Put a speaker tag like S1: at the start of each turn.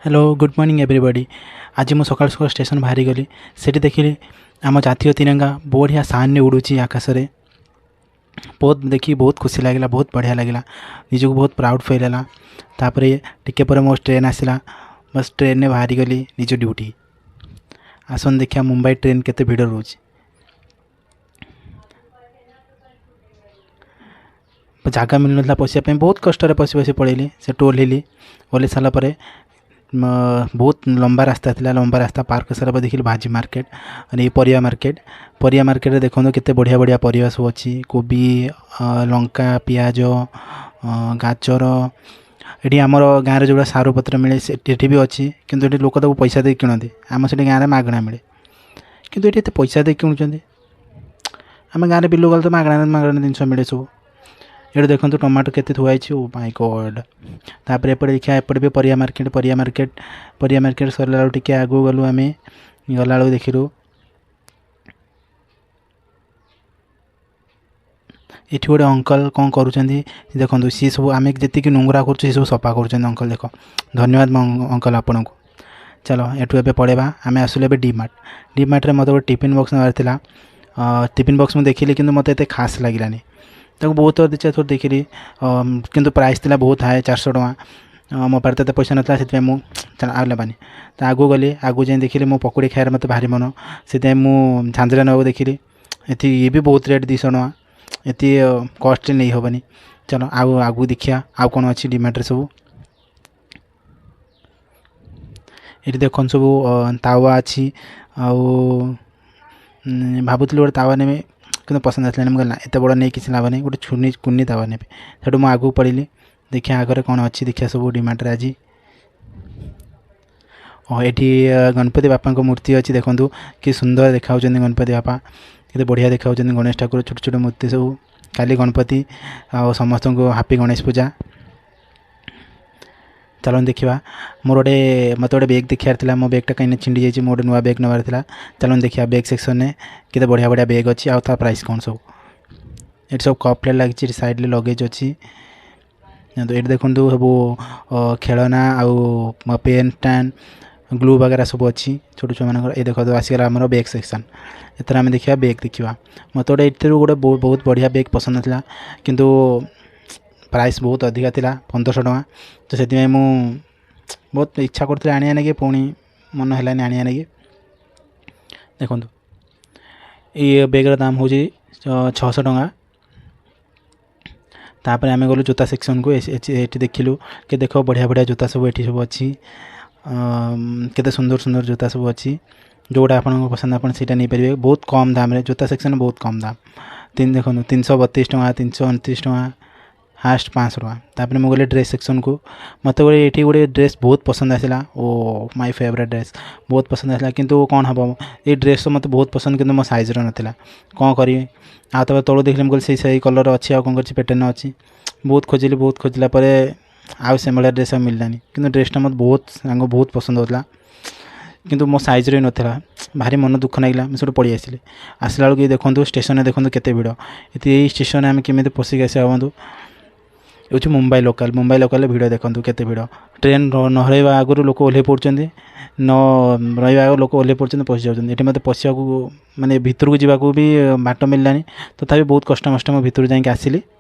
S1: Hello, good morning everybody. ଆଜି ମୁଁ ସକାଳୁ ସକାଳୁ ଷ୍ଟେସନ୍ ବାହାରିଗଲି। ସେଠି ଦେଖିଲି ଆମ ଜାତୀୟ ତିରଙ୍ଗା ବଢ଼ିଆ ଶାନରେ ଉଡ଼ୁଛି ଆକାଶରେ। ବହୁତ ଦେଖି ବହୁତ ଖୁସି ଲାଗିଲା, ବହୁତ ବଢ଼ିଆ ଲାଗିଲା, ନିଜକୁ ବହୁତ ପ୍ରାଉଡ଼୍ ଫିଲ୍ ହେଲା। ତାପରେ ଟିକେ ପରେ ମୋ ଟ୍ରେନ୍ ଆସିଲା, ବାସ୍ ଟ୍ରେନ୍ରେ ବାହାରିଗଲି ନିଜ ଡ୍ୟୁଟି। ଆସନ୍ତୁ ଦେଖିବା ମୁମ୍ବାଇ ଟ୍ରେନ୍ କେତେ ଭିଡ଼ ରହୁଛି। ଜାଗା ମିଳୁନଥିଲା ପଶିବା ପାଇଁ, ବହୁତ କଷ୍ଟରେ ପଶି ପଶି ପଳେଇଲି। ସେଠୁ ଓହ୍ଲେଇଲି। ଓହ୍ଲେଇ ସାରିଲା ପରେ ବହୁତ ଲମ୍ବା ରାସ୍ତା ଥିଲା। ଲମ୍ବା ରାସ୍ତା ପାର କରିସାରିଲା ପରେ ଦେଖିଲି ଭାଜି ମାର୍କେଟ, ମାନେ ଏଇ ପରିବା ମାର୍କେଟ। ପରିବା ମାର୍କେଟରେ ଦେଖନ୍ତୁ କେତେ ବଢ଼ିଆ ବଢ଼ିଆ ପରିବା ସବୁ ଅଛି। କୋବି, ଲଙ୍କା, ପିଆଜ, ଗାଜର। ଏଠି ଆମର ଗାଁରେ ଯେଉଁଗୁଡ଼ା ସାରୁ ପତ୍ର ମିଳେ ଏଠି ବି ଅଛି, କିନ୍ତୁ ଏଠି ଲୋକ ତାକୁ ପଇସା ଦେଇକି କିଣନ୍ତି। ଆମ ସେଠି ଗାଁରେ ମାଗଣା ମିଳେ, କିନ୍ତୁ ଏଠି ଏତେ ପଇସା ଦେଇକି କିଣୁଛନ୍ତି। ଆମ ଗାଁରେ ବିଲକୁ ଗଲେ ତ ମାଗଣା ମାଗଣା ଜିନିଷ ମିଳେ ସବୁ। ଏଠି ଦେଖନ୍ତୁ ଟମାଟୋ କେତେ ଥୁଆ ହେଇଛି, ଓ ମାଇ ଗଡ଼୍। ତାପରେ ଏପଟେ ଦେଖିବା, ଏପଟେ ବି ପରିବା ମାର୍କେଟ। ପରିବା ମାର୍କେଟ, ପରିବା ମାର୍କେଟ ସରିଲା ବେଳକୁ ଟିକେ ଆଗକୁ ଗଲୁ ଆମେ। ଗଲାବେଳକୁ ଦେଖିଲୁ ଏଠି ଗୋଟେ ଅଙ୍କଲ କ'ଣ କରୁଛନ୍ତି ଦେଖନ୍ତୁ। ସିଏ ସବୁ ଆମେ ଯେତିକି ନୁଙ୍ଗୁରା କରୁଛୁ ସେ ସବୁ ସଫା କରୁଛନ୍ତି ଅଙ୍କଲ। ଦେଖ, ଧନ୍ୟବାଦ ଅଙ୍କଲ ଆପଣଙ୍କୁ। ଚାଲ ଏଠୁ ଏବେ ପଳେଇବା। ଆମେ ଆସିଲୁ ଏବେ ଡି ମାର୍ଟ। ଡି ମାର୍ଟରେ ମୋତେ ଗୋଟେ ଟିଫିନ୍ ବକ୍ସ ନେବାର ଥିଲା। ଟିଫିନ୍ ବକ୍ସ ମୁଁ ଦେଖିଲି, କିନ୍ତୁ ମୋତେ ଏତେ ଖାସ୍ ଲାଗିଲାନି। ତାକୁ ବହୁତ ଥର, ଦୁଇ ଚାରି ଥର ଦେଖିଲି, କିନ୍ତୁ ପ୍ରାଇସ୍ ଥିଲା ବହୁତ ହାଇ, 400 ଟଙ୍କା। ମୋ ପାଖରେ ତ ଏତେ ପଇସା ନଥିଲା, ସେଥିପାଇଁ ମୁଁ ଚାଲ ଆଉ ନେବାନି। ତ ଆଗକୁ ଗଲି। ଆଗକୁ ଯାଇ ଦେଖିଲି ମୁଁ ପକୁଡ଼ି ଖାଇବାରେ ମୋତେ ଭାରି ମନ, ସେଥିପାଇଁ ମୁଁ ଝାଞ୍ଜରା ନେବାକୁ ଦେଖିଲି। ଏଠି ଇଏ ବି ବହୁତ ରେଟ୍, 200 ଟଙ୍କା, ଏତେ କଷ୍ଟରେ ନେଇ ହେବନି। ଚାଲ ଆଉ ଆଗକୁ ଦେଖିବା ଆଉ କ'ଣ ଅଛି ଡିମାର୍ଟରେ ସବୁ। ଏଠି ଦେଖନ୍ତୁ ସବୁ ତାୱା ଅଛି। ଆଉ ଭାବୁଥିଲି ଗୋଟେ ତାୱା ନେବି, କିନ୍ତୁ ପସନ୍ଦ ଆସିଲାନି। ମୁଁ କହିଲି ନା, ଏତେ ବଡ଼ ନେଇ କିଛି ଲାଭ ନାହିଁ, ଗୋଟେ ଛୁନି କୁନି ତାୱା ନେବି। ସେଠୁ ମୁଁ ଆଗକୁ ପଳେଇଲି, ଦେଖିବା ଆଗରେ କ'ଣ ଅଛି। ଦେଖିବା ସବୁ ଡିମାର୍ଟରେ ଆଜି। ଏଠି ଗଣପତି ବାପାଙ୍କ ମୂର୍ତ୍ତି ଅଛି। ଦେଖନ୍ତୁ କି ସୁନ୍ଦର ଦେଖାଯାଉଛନ୍ତି ଗଣପତି ବାପା, କେତେ ବଢ଼ିଆ ଦେଖାଯାଉଛନ୍ତି। ଗଣେଶ ଠାକୁର ଛୋଟ ଛୋଟ ମୂର୍ତ୍ତି ସବୁ। କାଲି ଗଣପତି, ଆଉ ସମସ୍ତଙ୍କୁ ହାପି ଗଣେଶ ପୂଜା। ଚାଲନ୍ତୁ ଦେଖିବା। ମୋର ଗୋଟେ, ମୋତେ ଗୋଟେ ବ୍ୟାଗ୍ ଦେଖିବାର ଥିଲା। ମୋ ବ୍ୟାଗ୍ଟା କାହିଁକି ଛିଣ୍ଡି ଯାଇଛି, ମୁଁ ଗୋଟେ ନୂଆ ବ୍ୟାଗ୍ ନେବାର ଥିଲା। ଚାଲନ୍ତୁ ଦେଖିବା ବ୍ୟାଗ୍ ସେକ୍ସନ୍ରେ କେତେ ବଢ଼ିଆ ବଢ଼ିଆ ବ୍ୟାଗ୍ ଅଛି ଆଉ ତା ପ୍ରାଇସ୍ କ'ଣ ସବୁ। ଏଠି ସବୁ କପ୍ ପ୍ଲେଟ୍ ଲାଗିଛି, ଏଠି ସାଇଡ଼୍ରେ ଲଗେଜ୍ ଅଛି। ଏଠି ଦେଖନ୍ତୁ ସବୁ ଖେଳନା ଆଉ ପେନ୍ ଷ୍ଟାଣ୍ଡ, ଗ୍ଲୁ ବଗେରା ସବୁ ଅଛି ଛୋଟ ଛୁଆମାନଙ୍କର। ଏ ଦେଖନ୍ତୁ ଆସିଗଲା ଆମର ବ୍ୟାଗ୍ ସେକ୍ସନ୍। ଏଥର ଆମେ ଦେଖିବା ବ୍ୟାଗ୍ ଦେଖିବା। ମୋତେ ଗୋଟେ ଏଥିରୁ ଗୋଟେ ବହୁତ ବଢ଼ିଆ ବ୍ୟାଗ୍ ପସନ୍ଦ ଥିଲା, କିନ୍ତୁ ପ୍ରାଇସ୍ ବହୁତ ଅଧିକା ଥିଲା, 1500 ଟଙ୍କା। ତ ସେଥିପାଇଁ ମୁଁ ବହୁତ ଇଚ୍ଛା କରୁଥିଲି ଆଣିବା ନାଗି, ପୁଣି ମନ ହେଲାନି ଆଣିବା ନାଗି। ଦେଖନ୍ତୁ ଏଇ ବ୍ୟାଗ୍ର ଦାମ ହେଉଛି 600 ଟଙ୍କା। ତାପରେ ଆମେ ଗଲୁ ଜୋତା ସେକ୍ସନ୍କୁ। ଏଠି ଦେଖିଲୁ କି ଦେଖ ବଢ଼ିଆ ବଢ଼ିଆ ଜୋତା ସବୁ ଏଠି ସବୁ ଅଛି। କେତେ ସୁନ୍ଦର ସୁନ୍ଦର ଜୋତା ସବୁ ଅଛି। ଯେଉଁଟା ଆପଣଙ୍କ ପସନ୍ଦ ଆପଣ ସେଇଟା ନେଇପାରିବେ ବହୁତ କମ୍ ଦାମରେ। ଜୋତା ସେକ୍ସନ୍ ବହୁତ କମ୍ ଦାମ। ଦେଖନ୍ତୁ 332 ଟଙ୍କା, 329 ଟଙ୍କା, ହାଏଷ୍ଟ 500 ଟଙ୍କା। ତାପରେ ମୁଁ ଗଲି ଡ୍ରେସ୍ ସେକ୍ସନ୍କୁ। ମୋତେ ଗୋଟେ ଏଠି ଗୋଟେ ଡ୍ରେସ୍ ବହୁତ ପସନ୍ଦ ଆସିଲା। ଓ ମାଇ ଫେଭରେଟ୍ ଡ୍ରେସ୍, ବହୁତ ପସନ୍ଦ ଆସିଲା, କିନ୍ତୁ କ'ଣ ହେବ, ଏଇ ଡ୍ରେସ୍ ମୋତେ ବହୁତ ପସନ୍ଦ, କିନ୍ତୁ ମୋ ସାଇଜ୍ର ନଥିଲା, କ'ଣ କରିବି ଆଉ? ତାପରେ ତଳୁ ଦେଖିଲି, ମୁଁ କହିଲି ସେଇ କଲର୍ ଅଛି ଆଉ କ'ଣ କରିଛି ପ୍ୟାଟର୍ନ ଅଛି। ବହୁତ ଖୋଜିଲି, ବହୁତ ଖୋଜିଲା ପରେ ଆଉ ସେଭଳିଆ ଡ୍ରେସ୍ ଆଉ ମିଳିଲାନି। କିନ୍ତୁ ଡ୍ରେସ୍ଟା ମୋତେ ବହୁତ ସାଙ୍ଗ ବହୁତ ପସନ୍ଦ ହେଉଥିଲା, କିନ୍ତୁ ମୋ ସାଇଜ୍ର ବି ନଥିଲା। ଭାରି ମନ ଦୁଃଖ ଲାଗିଲା। ମୁଁ ସେଠୁ ପଳେଇ ଆସିଲି। ଆସିଲା ବେଳକୁ ଦେଖନ୍ତୁ ଷ୍ଟେସନ୍ରେ ଦେଖନ୍ତୁ କେତେ ଭିଡ଼। ଏଠି ଏଇ ଷ୍ଟେସନ୍ରେ ଆମେ କେମିତି ପଶିକି ଆସିବା ଭାବନ୍ତୁ। ହେଉଛି ମୁମ୍ବାଇ ଲୋକାଲ୍। ମୁମ୍ବାଇ ଲୋକାଲ୍ରେ ଭିଡ଼ ଦେଖନ୍ତୁ କେତେ ଭିଡ଼। ଟ୍ରେନ୍ ନ ରହିବା ଆଗରୁ ଲୋକ ଓହ୍ଲେଇ ପଡ଼ୁଛନ୍ତି, ନ ରହିବା ଆଗରୁ ଲୋକ ଓହ୍ଲେଇ ପଡ଼ୁଛନ୍ତି, ପଶିଯାଉଛନ୍ତି। ଏଠି ମୋତେ ପଶିବାକୁ ମାନେ ଭିତରକୁ ଯିବାକୁ ବି ବାଟ ମିଳିଲାନି। ତଥାପି ବହୁତ କଷ୍ଟମଷ୍ଟେ ମୁଁ ଭିତରକୁ ଯାଇକି ଆସିଲି।